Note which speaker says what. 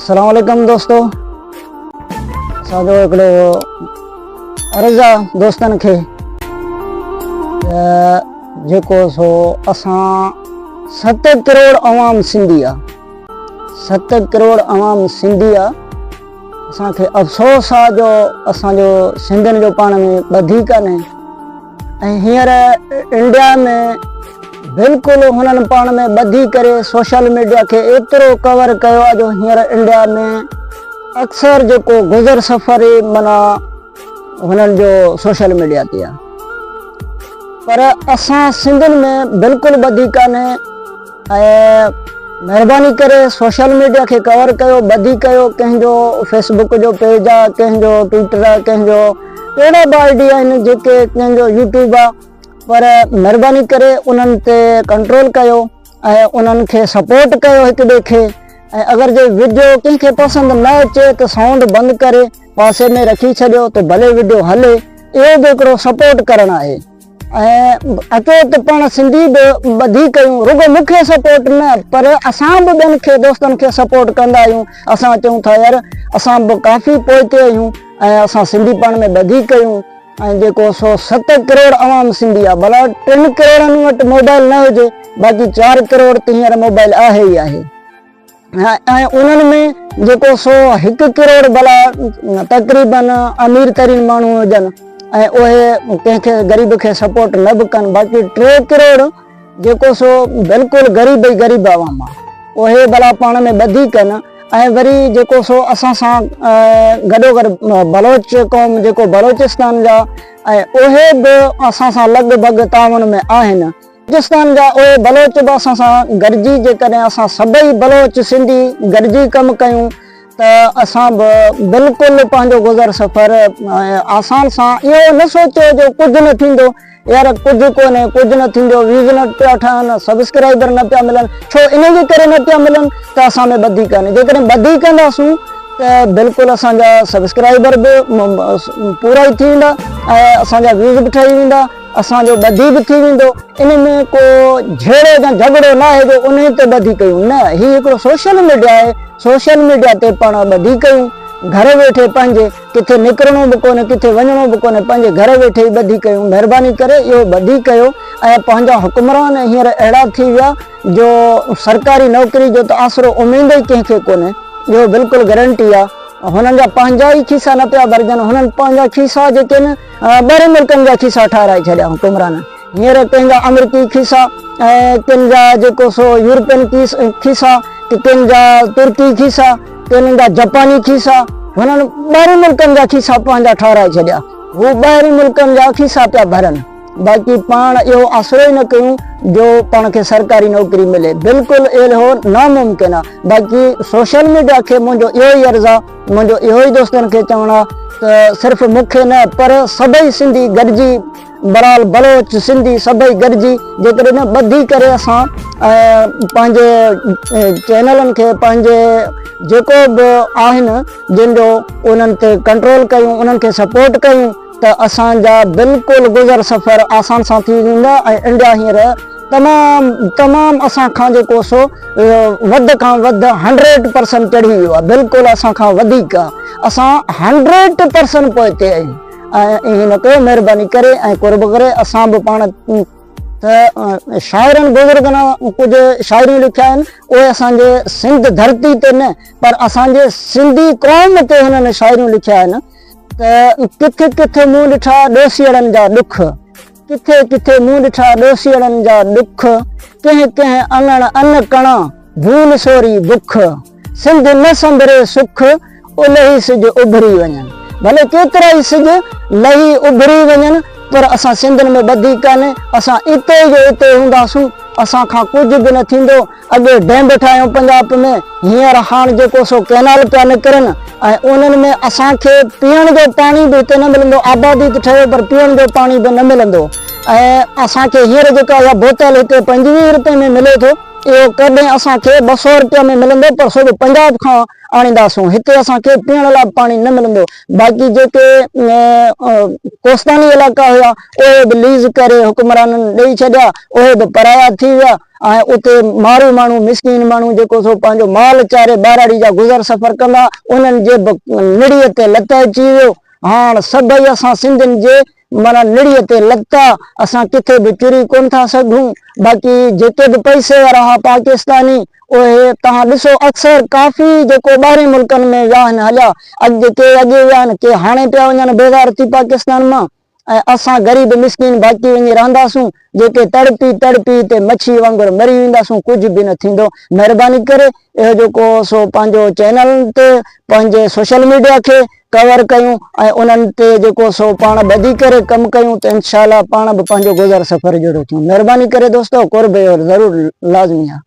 Speaker 1: السلام عليڪم دوستو اسان جو هڪڙو عرض آ دوستن کي ته جيڪو سو اسان ست ڪروڙ عوام سنڌي آ ست ڪروڙ عوام سنڌي آ اسان کي افسوس آ جو اسان جو سنڌين جو پاڻ ۾ ٻڌي ڪانهي ۽ هينئر انڊيا ۾ بلڪل هنن پاڻ ۾ ٻڌي ڪري سوشل ميڊيا کي ايترو ڪور ڪيو آهي جو هينئر انڊيا ۾ اڪثر جيڪو گذر سفر ئي معنيٰ هنن جو سوشل ميڊيا تي آهي پر اسان سنڌين ۾ بلڪل ٻڌي ڪانهي ۽ مهرباني ڪري سوشل ميڊيا کي ڪور ڪيو ٻڌي ڪيو ڪنهن جو فيس بڪ جو پيج آ ڪنهن جو ٽوئٽر آ ڪنهن جو ڪهڙا به I D آهن جيڪي ڪنهن جو يوٽيوب آ پر مهرباني ڪري انهن تي ڪنٽرول ڪيو ۽ انهن کي سپورٽ ڪيو هڪ ٻئي کي ۽ اگر جي وڊيو ڪنهن کي پسند نه اچي ته سائونڊ بند ڪري پاسي ۾ رکي ڇڏيو ته ڀلي وڊيو هلي اهو به هڪڙو سپورٽ ڪرڻ آهي ۽ اچو ته پاڻ سنڌي به ٻڌي ڪيون رڳو مون کي سپورٽ نه پر اسان به ٻين کي دوستن کي سپورٽ ڪندا آهيون اسان چئون ٿا يار اسان به ڪافي پوئتي آهيون ۽ اسان سنڌي پاڻ ۾ ٻڌي ڪيون ۽ جيڪو سو ست ڪروڙ عوام سنڌي آهي ڀلا ٽن ڪروڙن وٽ موبائل نه هجي باقي چار ڪروڙ ته هينئر موبائل آهي ئي آهي. ۽ انهن ۾ جيڪو سو هڪ ڪروڙ ڀلا تقريبن امير ترين ماڻهو هجن ۽ اهي ڪنهن کي غريب کي سپورٽ نه به ڪن باقي ٽي ڪروڙ جيڪو سو بلڪل غريب ئي غريب عوام آهي اهي ڀلا پاڻ ۾ ٻڌي ڪن ۽ وري جيڪو سو اسان سان گڏو گڏ بلوچ قوم جيڪو بلوچستان جا ۽ اهي به اسان سان لڳ ڀڳ تعاون ۾ آهن پاڪستان جا اهي بلوچ به اسان سان گڏجي جيڪڏهن اسان سڀئي بلوچ سنڌي گڏجي ڪم ڪيون ته اسان به بلڪل پنهنجو گذر سفر آسان سان اهو نه سوچيو جو ڪجهه نه ٿيندو يار ڪجهه ڪونهي ڪجهه نه ٿيندو ويوز نه پيا ٺهن سبسڪرائبر نه پيا ملن ڇو ان جي ڪري نه پيا ملن ته اسان ۾ ٻڌي ڪانهي جيڪڏهن ٻڌي ڪنداسون ته بلڪل اسان جا سبسڪرائبر به پورا ئي ٿي ويندا ۽ اسان جا ويوز به ٺهي ويندا اسان جو ٻڌي به ٿي ويندو، ان ۾ ڪو جهيڙو يا جهڳڙو ناهي جو انهي تي ٻڌي ڪيون، نه هي هڪڙو سوشل ميڊيا آهي، سوشل ميڊيا تي پاڻ ٻڌي ڪيون، گهر ويٺي پنهنجي، ڪٿي نڪرڻو به ڪونهي ڪٿي وڃڻو به ڪونهي پنهنجي گهر ويٺي ئي ٻڌي ڪيون، مهرباني ڪري اهو ٻڌي ڪيو ۽ پنهنجا حڪمران هينئر اهڙا ٿي ويا جو سرڪاري نوڪري جو ته آسرو اميد ئي ڪنهن کي ڪونهي، اهو بلڪل گرنٽي آهي، هنن جا پنهنجا ئي کيسا نه پيا ڀرجن، هنن پنهنجا کيسا جيڪي آهن ٻاهرين ملڪن جا کيسا ٺاهرائي ڇڏيا حڪمرانن. هينئر ڪنهن جا آمريڪي کيسا ۽ ڪن جا جيڪو سو يورپين کيسا ته ڪن جا ترڪي کيسا ڪن جا جپاني کيسا هنن ٻاهرين ملڪن جا کيسا پنهنجا ٺاهرائي ڇڏيا. هو ٻاهرين ملڪن جا کيسا پيا ڀرن. باقي پاڻ اهو آسرو ئي نه ڪيون جو پاڻ کي سرڪاري نوڪري ملي. بلڪل اهو ناممڪن آ. باقي سوشل ميڊيا کي منهنجو اهو ئي عرض آ. منهنجو اهو ئي دوستن کي چوڻ آ ته صرف مون کي نه پر سڀئي سنڌي گڏجي برحال بلوچ سنڌي سڀئي گڏجي جيڪڏهن نه ٻڌي ڪري اسان پنهنجي چينلن کي پنهنجي جيڪو به آهن جن جو انهن تي ڪنٽرول ڪيون انهن کي سپورٽ ڪيون ته اسان جا بلڪل گذر سفر آسان سان ٿي ويندا ۽ انڊيا هينئر تمام تمام اسان کان جيڪو سو وڌ کان وڌ هنڊريڊ پرسنٽ چڙهي ويو آهي بلڪل اسان کان وڌيڪ اسان هنڊريڊ پرسنٽ پوئتي آهيون ۽ ائين نه ڪيو مهرباني ڪري ۽ قرب ڪري اسان به پاڻ ته شاعرن بزرگن ڪجهه شاعريون لکيا آهن اهي اسان جي سنڌ ڌرتي تي نه پر اسان جي سنڌي قوم تي هنن شاعريون لکيا آهن ته ڪٿي ڪٿي مون ڏٺا ڏوسيئڙن جا ڏک ڪٿي ڪٿي مون ڏٺا ڏوسيئڙن جا ڏک، ڪنهن ڪنهن اڱڻ ان ڪڻا، ڀول سوري بک. سنڌ نه سنڀري سک، الهي سج اڀري وڃن. ڀلي ڪيترائي سج لهي اڀري وڃن، پر اسان سنڌين ۾ ٻڌي ڪانهي، اسان اتي جو اتي هونداسون، اسان کان ڪجهه به نه ٿيندو. اڳي ڊيم ٺاهيو پنجاب ۾ هينئر هاڻ جيڪو سو ڪئنال پيا نڪرن ۽ انهن ۾ اسان کي پيئڻ جو پاڻي به هتي نه ملندو آبادي ته ٺهيو پر پيئڻ جو پاڻي به نه ملندو ۽ اسان کي هينئر جيڪا اها بوتل هتي 25 روپين ۾ ملي ٿو اهو ڪڏهن اسان کي 200 رپيا ۾ ملندو پر سو به پنجاب کان آڻينداسون هتي اسان کي پيئڻ لاء به پاڻي نه ملندو باقي جيڪي ڪوستاني علائقا هيا اهي به ليز ڪري حڪمرانن ڏئي ڇڏيا اهي به پرايا ٿي ويا ۽ اتي مارو ماڻهو مسڪين ماڻهو جيڪو سو پنهنجو مال چاري ٻهراڙي جا گذر سفر ڪندا انهن جي به نڙيء تي لت اچي ويو هاڻ سڀئي اسان سنڌين جي معنيٰ نڙيء تي لتا، اسان ڪٿي به چري ڪونه ٿا سگهون، باقي جيڪي به پئسي وارا ها پاڪستاني، اهي توهان ڏسو اڪثر ڪافي جيڪو ٻاهرين ملڪن ۾ ويا آهن هليا، اڳ ڪي اڳي ويا آهن، ڪي هاڻي پيا وڃن بيزار ٿي پاڪستان مان ۽ اسان غريب مسڪين باقي وڃي رهنداسون، جيڪي تڙپي تڙپي هتي مڇي وانگر مري وينداسون ڪجهه به نه ٿيندو، مهرباني ڪري اهو جيڪو سو پنهنجو چينل تي پنهنجي سوشل ميڊيا کي ڪور ڪيون ۽ انهن تي جيڪو سو پاڻ ٻڌي ڪري ڪم ڪيون ته انشاء الله پاڻ به پنهنجو گذر سفر جهڙو ٿيون مهرباني ڪري دوستو قرب اهو ضرور لازمي آهي.